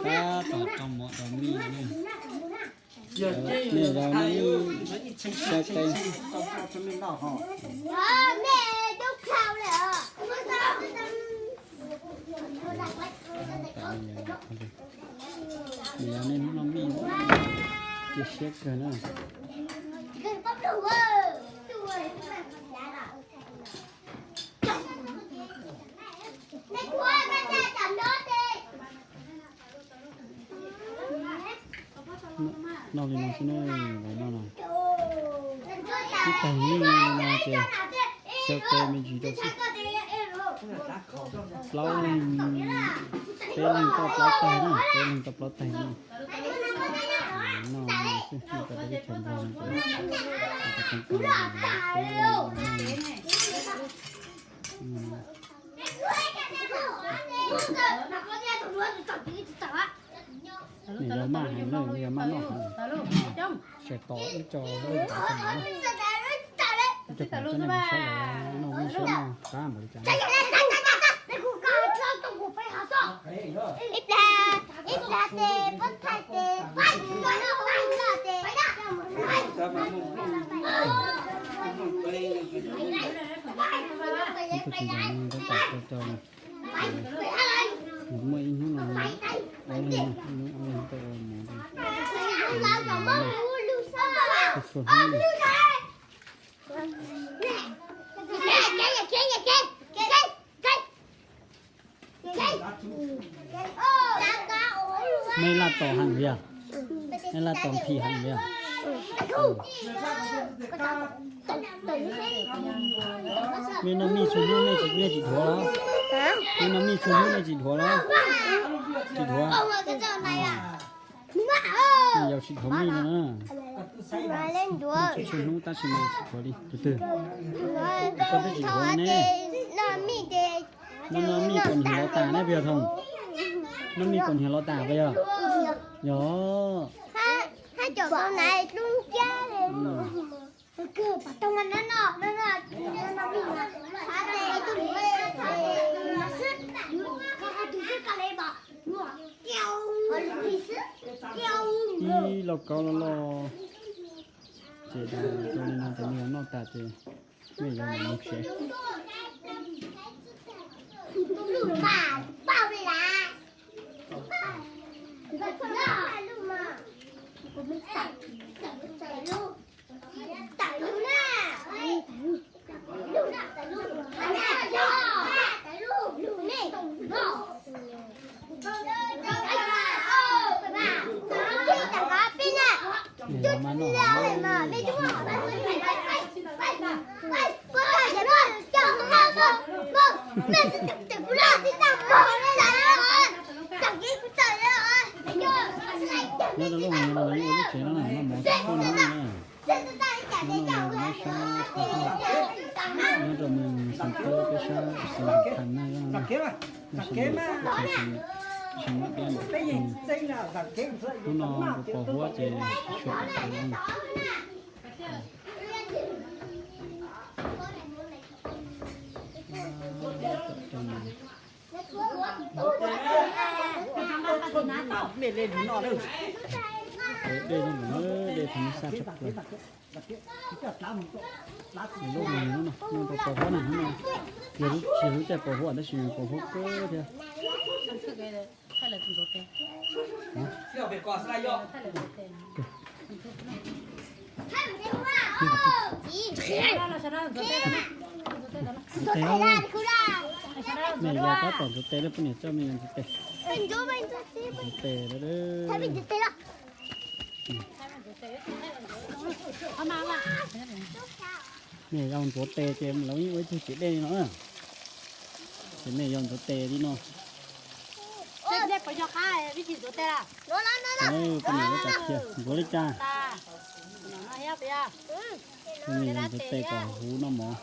Tab tom rau mov rau mij ne. Nws los nws xyaw tes. Nws yog nej hnub no mij cia siab kawg na. Noj li no xwb na, lawv noj no. Ib tag mij li no ces xyaw tes me ntsis rau xwb. Plaub leeg, peb leeg tau plaub tag na, peb leeg tau plaub tag na. Noj li no xwb, noj tau peb teb chaws Nplog no ces peb leeg noj. Nws yog maj heev na, nws yog maj noj heev. Tseem tos wb cov leej tov tseem mus na. Wb cov phooj ywg cov neeg saib lawv noj mov siab noj qab npaum li cas na. Ib tug tsis yog no tab tom cau cau no. Muaj ib hnub no ob leeg, ib hnub ob leeg tau ua mov. Tus hlub no. Nej laj tos heev li os, nej laj tos phim heev li os. Nej noj mij txhua hnub nej tsis, nej tsis dhuav los? Nej noj mij txhua hnub nej tsis dhuav los? Tsis dhuav. Nej yau tsis dhuav mij no na. Txhua hnub tab sis mas tsis dhuav li tus twg. Koj twb tsis dhuav ne. Noj mij kom nyias los tas ne puas yog Thoom? Noj mij kom nyias los tas puas yog? Yog. Ib lauj kaub loj loj. Ces rau li no ces nws noj tas ces nej yau mam mus tsev. Nws yau mas noj. Nyob rau lub hauv no los yeej ua lub tsev no na, noj mov tsis txhob noj na. Nyob no nyob sab Pov Huab, nyob rau mus Xeev Khuab peb sab Xeev Khuab na, hnub no rau Pov Huab ces tsis tshua tau. Dej no, dej thov noj sab tshaj plaws. Lub no, noj rau Pov Huab na, hnub no yog lub, tsis yog lub caij Pov Huab tab sis Pov Huab kawg thiab. Ntxuav tes, nej yau tab tom ntxuav tes, poj niam coj me yau ntxuav tes. Ntxuav tes lawm. Nej yau ntxuav tes ces lawv yeej ua ib tug ciam dej li no na. Ces nej yau ntxuav tes li no. Poj niam lawv txawm qhia ntxuav li cas. Nej yau ntxuav tes kom huv noj mov.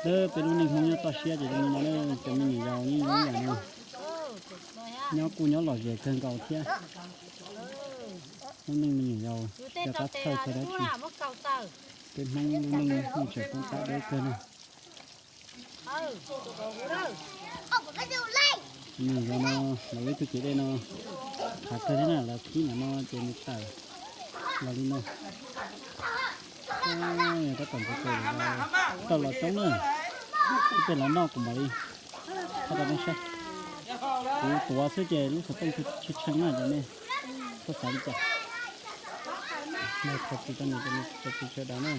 Peb lub neej Hmoob nyob toj siab ces zoo li no, cov me nyuam yaus yeej zoo ib yam no. Nyob kuj nyob lom zem kawg nkaus thiab. Lub neej me nyuam yaus yog qab txhawj kawg dab tsi. Peb Hmoob lub neej yeej tseem poob qab deb kawg na. Nws los no, lawv ib tug cev dej no, hav kawg thiab na, lawv khib ntawm no ces nws tawm los li no. Tab tom ntxuav tes, tau los coob na, ib pliag lawv noj kuv mam li thaij rau nej saib. Kuv tuav xwb ces lub xov tooj tshee tshee na ces nej txhob xav li cas. Thov txim rau niam txiv sawv daws na.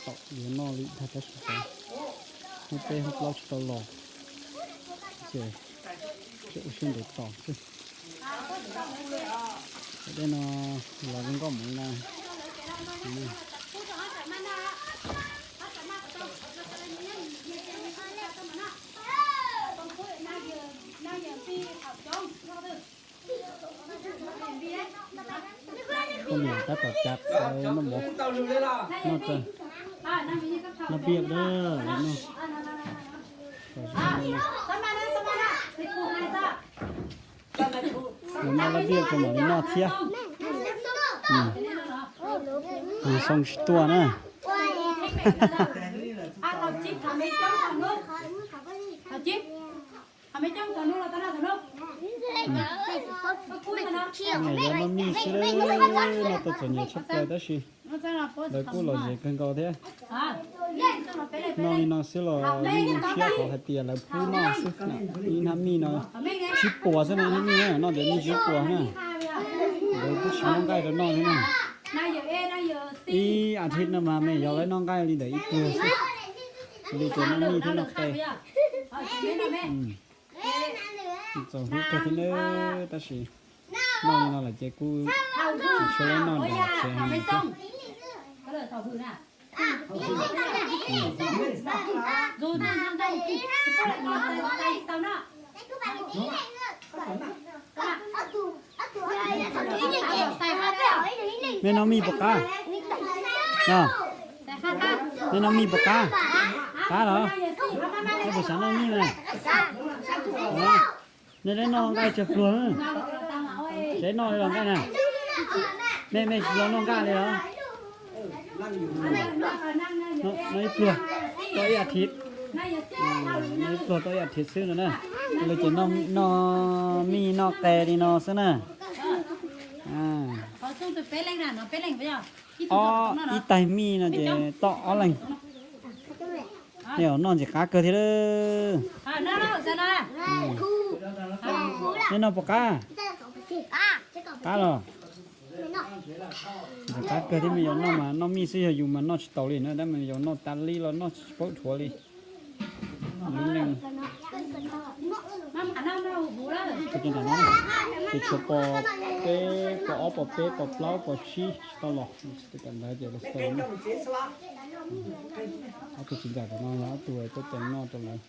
Tab tom yuav noj li ntag tab sis xyov hnub peb hnub plaub tsis tau los ces tseem ua siab ntev tos xwb. Cov dej no los zoo nkauj mus li no. Poj niam tab tom cav noj mov, noj txawg, noj piaj dab no. Lawv noj laj piaj rau mam li noj thiab. Xoo tsis tuaj na. Noj mij xwb, noj tau txom nyem tshaj plaws tab sis lawv kuj lom zem kawg nkaus thiab. Noj li no xwb los yeej zoo siab qhov hais tias lawv pub noj xwb. Ib hnab mij no tsib puas xwb na, ib hnab mij na, noj ntawm mij tsib puas na. Lawv twb tsis muab nqaij rau noj li na. Ib as thiv no mas me nyuam yaus lawv noj nqaij li ntawm ib pluag xwb. Li ces noj mij thiab noj qe. Txaus hlub kawg thiab nawb, tab sis noj li no lawm ces kuj tsis tshua lab noj nram tsev heev thiab. Nej noj mij puas qab? Nej noj mij puas qab? Qab los? Nej puas xav noj mij na? Nej lab noj nqaij tsawg pluag? Lab noj li los nqaij na? Nej, nej tsis los noj nqaij li los? Noj ib pluag, tau ib as thiv. Noj ib pluag tau ib as thiv xwb no na. Lawv ces noj mij noj qe li no xwb na. Ob, ib tais mij no ces tau ob leeg. Nej noj ntxim qab kawg thiab. Nej noj puas qab? Qab los? Ntxim qab kawg thiab, me nyuam yaus noj mas noj mij xwb, yog yus mas noj tsis taus li na, tab mas me nyuam yaus noj tas li los noj tsis paub dhuav li. Ces tshuav pos peb, pos ob, pos peb, pos plaub, pos tsib tsis tau los, tsis tau kawm ntawv ces lawv tsis tau los noj. Ob tug txiv ntxawm tom no yog ob tug tuaj tes noj rau lawv.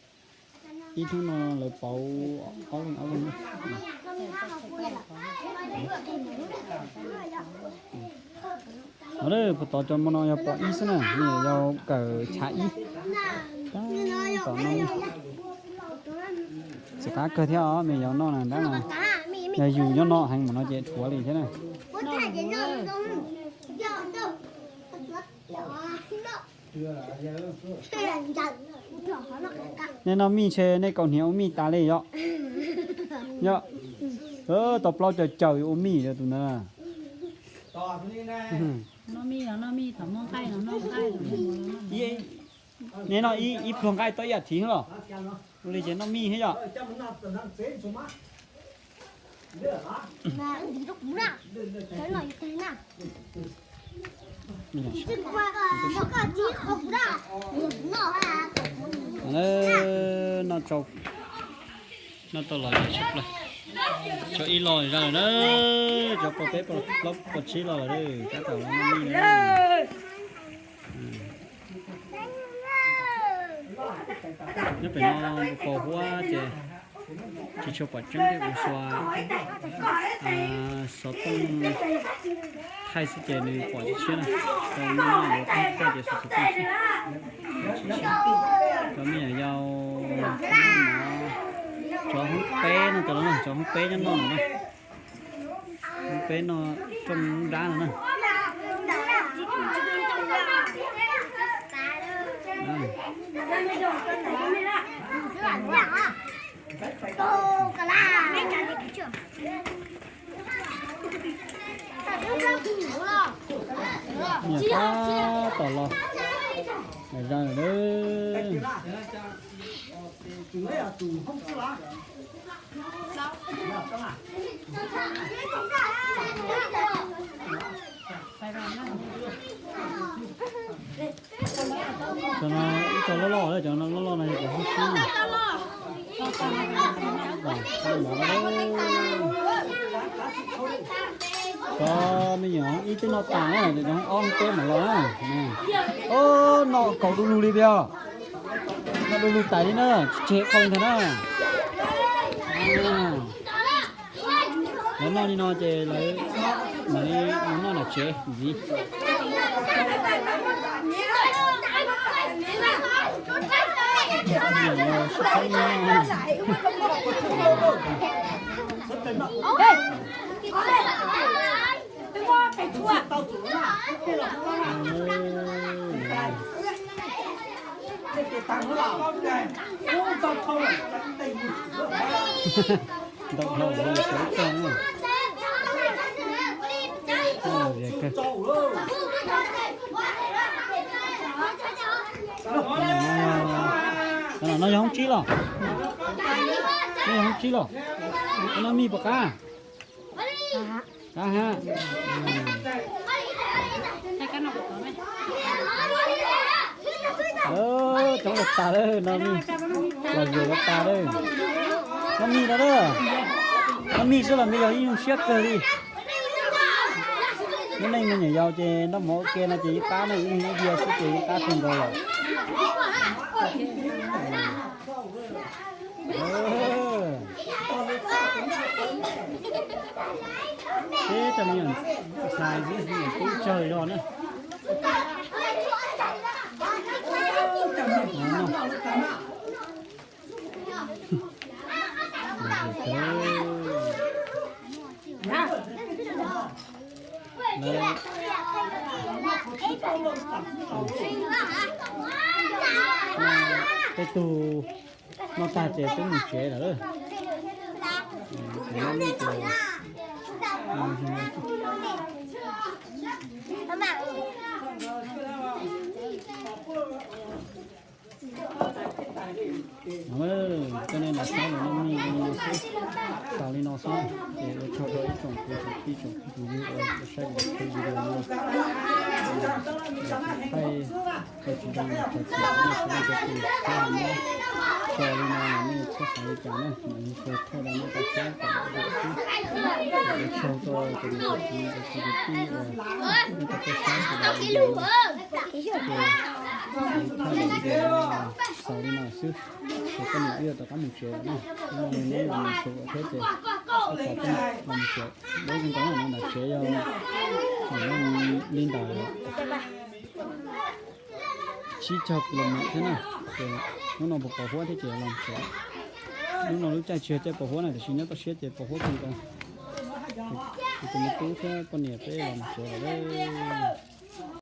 Ib hnub no lawv pauv ob leeg ob leeg. Puag tod cov mo no yog pos ib xwb na, me nyuam yaus kawm chav ib. Tom no ntxim qab kawg thiab os, me nyuam yaus noj na, ntab na. Yog yus nyob noj heev mus no ces dhuav li thiab na. Nej noj mij ntshe nej kaum hniav ua mij tas li yom. Yog, tau plaub caug caum yuav ua mij tus ntawd. Nej noj ib pluag nqaij tau ib as thiv los? Ua li ces noj mij thiab yom. Noj tsau, noj tau los tshaj plaws. Tsau ib lo zog lawm na, tsau pos peb pos plaub pos tsib lo lawm, tab tom los noj mij na. Nyob pem no npau huab ces tsis tshua pom tseeb thiab, kuv xuas xov tooj thaij xwb ces nws pom tsis tshiab na. Tau noj yuav thaij ces xuas xov tooj thaij. Cov me nyuam yaus, cov hoob peb no, cov hoob peb nyob no na. Hoob peb no rooj dab no na. Nyiam tab tom los, zaj lawm. Cov no ib co loj loj, cov no loj loj no yog cov hoob sib na. Cov me nyuam ib twb noj tas na, cov hoob ob hoob peb mam los na. Ub, noj kaus du lug li tiag. Noj du lug tas li na, tsis tseg qhov li ntag na. Lawv noj li no ces lawv mam li mus noj nram tsev ntxiv. Ntau dhau lawm, cov ib tag na. Cov no yog hoob tsib los? No yog hoob tsib los? Cov no mij puas qab? Qab ha. Coob lawm tas lawm, no mij los zuag yuav tas lawm. No mij no, no mij xwb los nws yog ib nyuag siab kawg li. Lub neej me nyuam yaus ces noj mov ua ke no ces yeej qab na, ib leeg ib diav xwb ces yeej qab kawg nkaus lawm. Peb cov me nyuam ntxhais xwb, me nyuam tub tsawg zog na. Tej tug noj tag ces twb mus tsev lawm. Coj nej los saib los noj mij li no xwb, xaus li no xwb. Ces ua tsaug rau ib tsoom kwv tsoom tij tsoom phooj tsoom ywg uas saib kuv tus video no. Thaij tau tsis zoo los thov txim nej txhua leej txhua tus thiab. Tso li no los nej txhob xav li cas na, mam li thaij rau nej tau saib kom zoo xwb. Ua tsaug rau tus kwv tus tij uas nej tau saib kuv daim video no. Ces kuv thaij daim video no xaus li no xwb. Ces poj niam wb yuav rov qab mus tsev lawm na. Hnub no neb los mus tsev lawm thiab ces wb rov qab los mus tsev. Deb kawg nkaus na, nram tsev yog li ntawm tsib caug kilomev thiab na. Ces hnub no puas pos huab thiab ces los mus tsev. Hnub no lub caij tsis yog caij pos huab na, tiam sis nyob toj siab ces pos huab kawg nkaus. Kuv tus me tub thiab poj niam peb los mus tsev lawm.